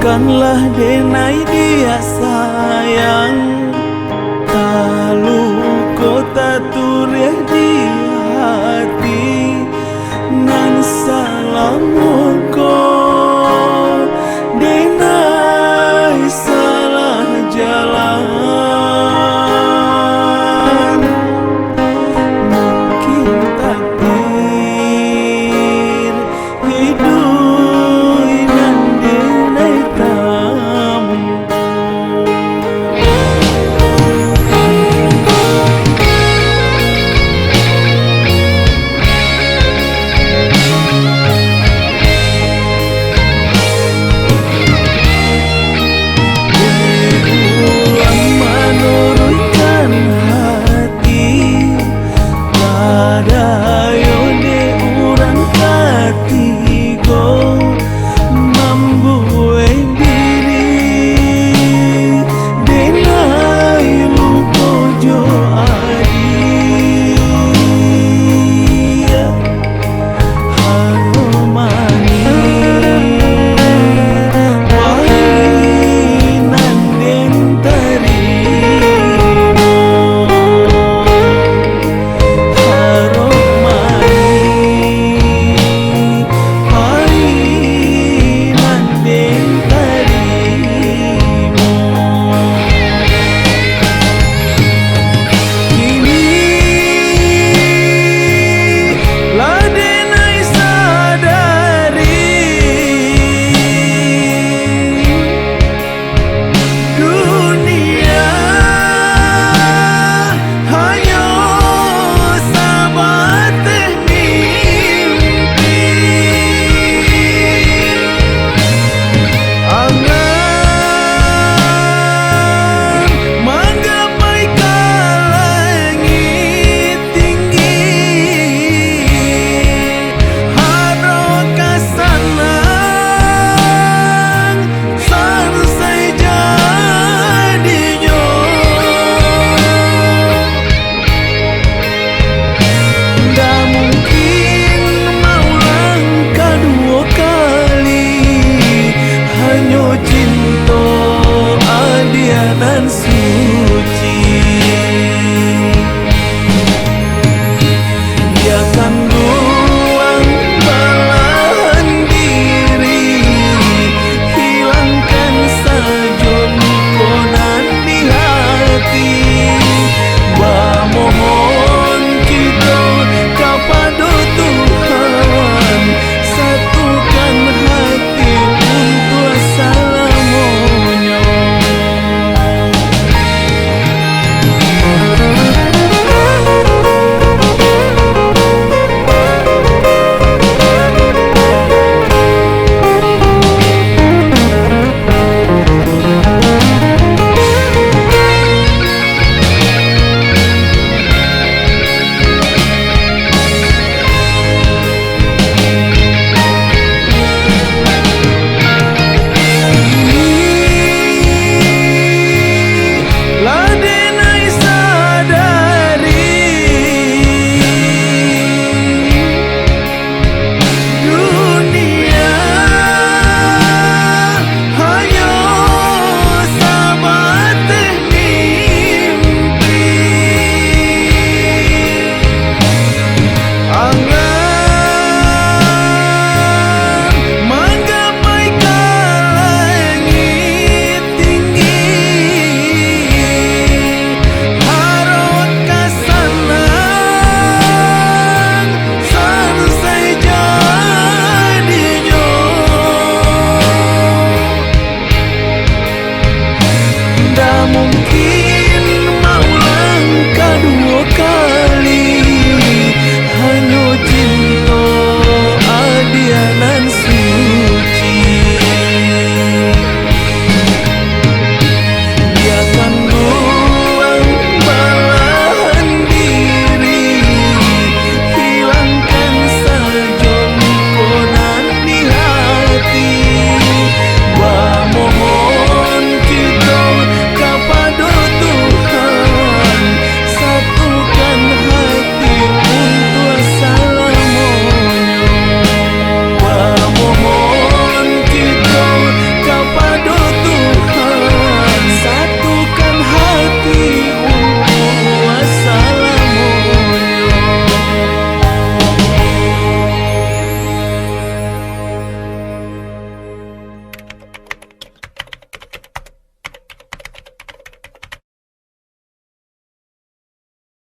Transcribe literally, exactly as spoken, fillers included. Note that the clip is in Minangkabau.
Lah denai diak sayang, taluko taturiah di hati, nan salamo ko denai salah jalan. Mungkin takdir Iduik nan denai tampuah. Dek urang manuruikkan hati, Padayo dek urang katigo, mambuek diri denai luko jo adiak. Harok manih, pahik nan den tarimo. Harok manih, pahik nan den tarimo. Kini lah denai sadari, dunia hanyo sabateh mimpi. Angan manggapai ka langik tinggi, harok ka sanang sansai jadinyo. Ndak mungkin maulang kaduo kali, hanyo cinto adiak nan